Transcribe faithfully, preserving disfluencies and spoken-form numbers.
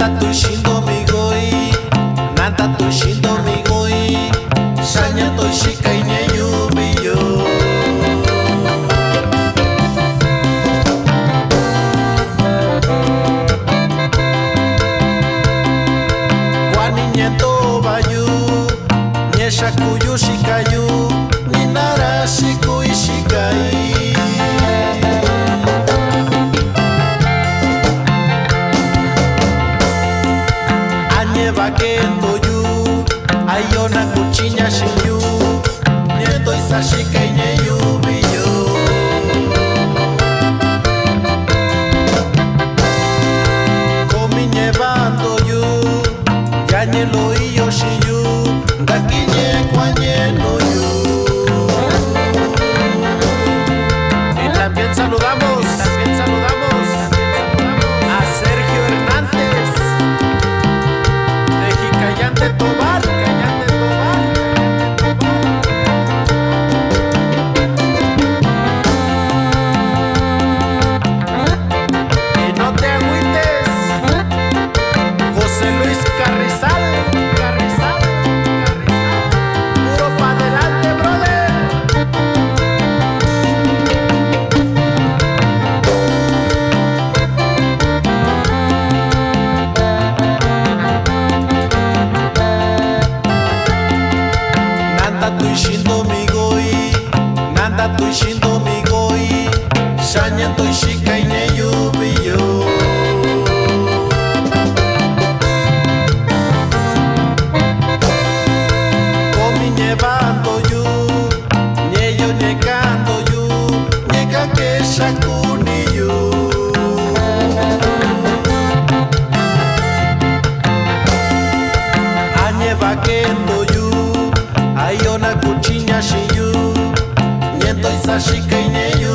Ndatuꞌun xiꞌin ndo mi koi, na ndatuꞌun xiꞌin ndo mi koi, xaña ndo xika ini yuvi yo. Kuaꞌa ni ña ndoo va yu, ña xaku yu xika yu, ni na ra xiku ixi kai. A ña va ke ndo yu, a iyoo na kuchiña xiꞌin yu, ña ndo isa xika ini yuvi yo. Komi ña va ndo yu, ya ña lo iyo xiꞌin yu, ndakiñe kuañe nuu yu. Y también saludamos, también saludamos a Sergio Hernández de Jicayán de Tobar, Jicayán de Tobar, Jicayán de Tobar. Y no te agüites, José Luis Carrizal, Carrizal, Carrizal. Puro pa' adelante, brother. Na ndatuꞌun xiꞌin ndo mi koi, na ndatuꞌun xiꞌin ndo mi koi, xaña ndo xika ini yuvi yo. Komi ña va ndo yu, ña iyo ña kaꞌan ndo yu, ña kan ke xakuni yu. A ña va ke ndo yu, a iyoo na kuchiña xiꞌin yu, ña ndo isa xika ini yu.